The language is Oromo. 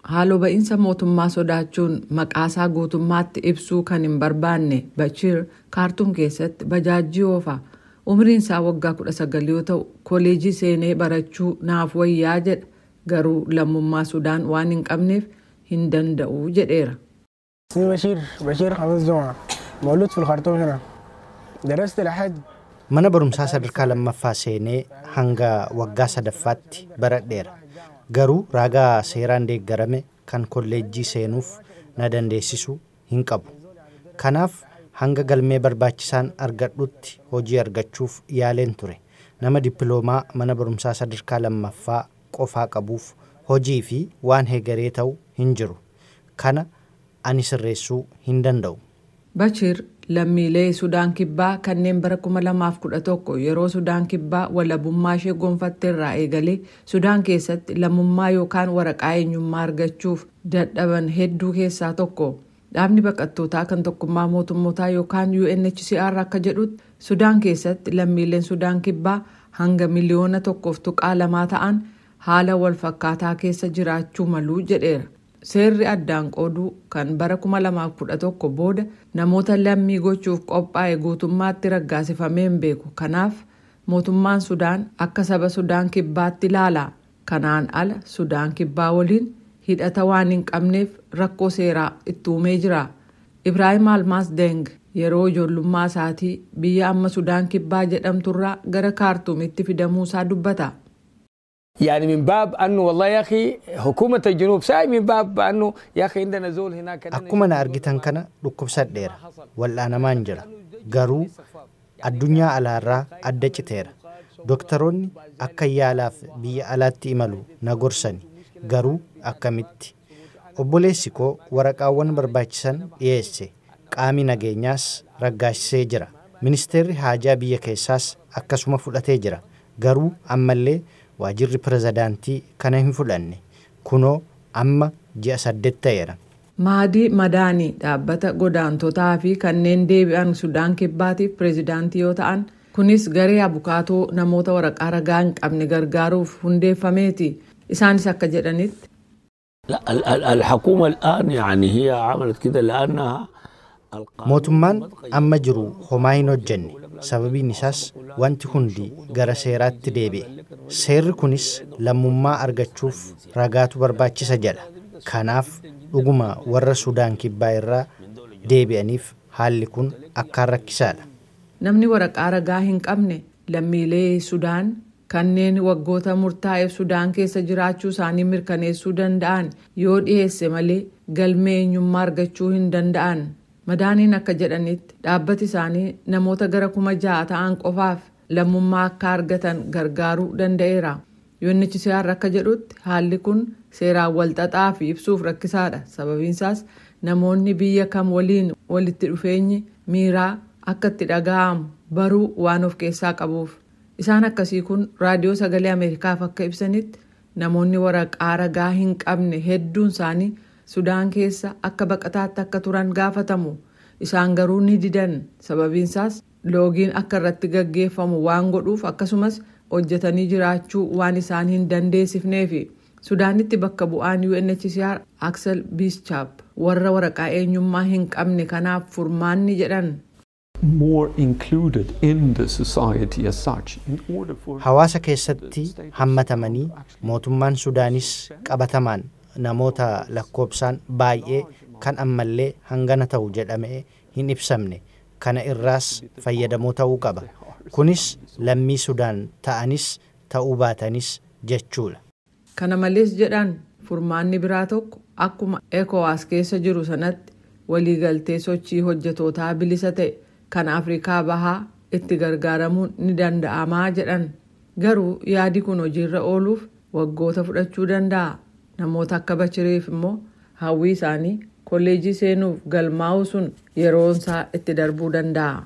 Haaloo ba'iinsa mootummaa sodaachuun maqaasaa guutummaatti ibsuu kan hin barbaanne Bachir Kaartuum keessatti bajaajii oofa. Umriin isaa waggaa 19 yoo ta'u, koleejii seenee barachuu naaf wayyaa jedha. Garuu lammummaa Sudaan waan hin qabneef hin danda'u jedheera. اسمي بشير بشير خميس جمعة، مولود في الخرطوم هنا، درست لحد Mana barumsaa sadarkaa lammaffaa seenee hanga waggaa sadaffaatti baradheera. Garuu ragaa seeraan deeggarame kan kolleejjii seenuuf na dandeessisu hin qabu. Kanaaf hanga galmee barbaachisaan argadhutti hojii argachuuf yaaleen ture. Nama dippiloomaa mana barumsaa sadarkaa lammaffaa qofaa qabuuf hojii fi waan hegeree ta'u hin jiru. Kana ani sirreessuu hin danda'u. Bachir lammiilee Sudaan Kibbaa kanneen bara 2011 yeroo Sudaan Kibbaa walabummaa ishee gonfatte irraa eegalee Sudaan keessatti lammummaa yookaan waraqaa eenyummaa argachuuf dadhaban hedduu keessaa tokko. Dhaabni baqattootaa kan Tokkummaa Mootummootaa yookaan UNHCR akka jedhutti, Sudaan keessatti lammiileen Sudaan Kibbaa hanga miliyoona 1.2 ta'an haala wal fakkaataa keessa jiraachuu malu jedheera. Seerri addaan qooduu kan bara 2011 booda namoota lammii gochuuf qophaa'e guutummaatti raggaasifamee hin beeku. Kanaaf mootummaan Sudaan akka saba Sudaan Kibbaatti ilaala. Kanaan ala Sudaan Kibbaa waliin hidhata waan hin qabneef rakkoo seeraa itti uumee jira. Ibraahim Almaas Deng yeroo ijoollummaa isaatii biyya amma Sudaan Kibbaa jedhamturraa gara Kaartuumitti fidamuu isaa dubbata. يعني من باب انه والله يا اخي حكومه الجنوب ساي، من باب انه يا اخي عندنا زول هناك. Akkuma na argitan kana dhukkubsadheera. Wal'aanamaan jira. Garuu addunyaa alaarraa adda citeera. Dooktaroonni akka yaalaaf biyya alaatti imalu na gorsani. Garuu akkamitti? Obboleessi koo waraqaawwan barbaachisan dhiyeesse. Qaami nageenyaas raggaasisee jira. Ministeerri haajaa biyya keessaas akkasuma fudhatee jira. Garuu ammallee waajirri pirezidaantii kana hin fudhanne. Kunoo amma ji'a 8 ta'eera. Maadii Madaanii dhaabbata godaantotaa fi kanneen deebi'an Sudaan Kibbaatiif pireezidaantii yoo ta'an, kunis garee abukaatoo namoota waraqaa ragaa hin qabne gargaaruuf hundeeffameeti. Isaanis akka jedhanitti, لا، الحكومة الآن يعني هي عملت كده لأنها Mootummaan amma jiru homaa hin hojjenne. Sababiin isaas wanti hundi gara seeraatti deebi'e. Seerri kunis lammummaa argachuuf ragaatu barbaachisa jedha. Kanaaf dhuguma warra Sudaan Kibbaa irraa deebi'aniif haalli kun akkaan rakkisaadha. Namni waraqaa ragaa hin qabne lammiilee Sudaan kanneen waggoota murtaa'eef Sudaan keessa jiraachuu isaanii mirkaneessuu danda'an yoo dhiyeesse malee galmee eenyummaa argachuu hin danda'an. Madaaniin akka jedhanitti, dhaabbati isaanii namoota gara 6,000 ta'an qofaaf lammummaa akka argatan gargaaruu danda'eera. UNHCR akka jedhutti, haalli kun seeraan walxaxaa fi ibsuuf rakkisaadha. Sababiinsaas namoonni biyya kam waliin walitti dhufeenyi miiraa akka itti dhaga'amu baruu waan of keessaa qabuuf. Isaan akkasii kun Raadiyoo Sagalee Ameerikaaf akka ibsanitti, namoonni waraqaa ragaa hin qabne hedduun isaanii Sudaan keessa akka baqataatti akka turan gaafatamu. Isaan garuu ni didan. Sababiinsaas loogiin akka irratti gaggeeffamu waan godhuuf, akkasumas hojjetanii jiraachuu waan isaan hin dandeessifneefi. Sudaanitti bakka bu'aan UNHCR Axel Bisschop warra waraqaa eenyummaa hin qabne kanaaf furmaanni jedhan, more included in the society as such in order for Hawaasa keessatti hammatamanii mootummaan Sudaanis qabatamaan namoota lakkoobsaan baay'ee kan ammallee hangana ta'u jedhamee hin ibsamne kana irraas fayyadamoo ta'uu qaba. Kunis lammii Sudaan ta'anis ta'uu baatanis jechuudha. Kana malees jedhan, furmaanni biraa tokko akkuma ECOWAS keessa jiru sanatti waliigaltee sochii hojjetootaa bilisa ta'e kan Afrikaa Bahaa itti gargaaramuun ni danda'amaa jedhan. Garuu yaadi kun hojiirra ooluuf waggoota fudhachuu danda'a. Namoota akka Bachiriif immoo hawwii isaanii kolleejii seenuuf galmaa'uu sun yeroonsaa itti darbuu danda'a.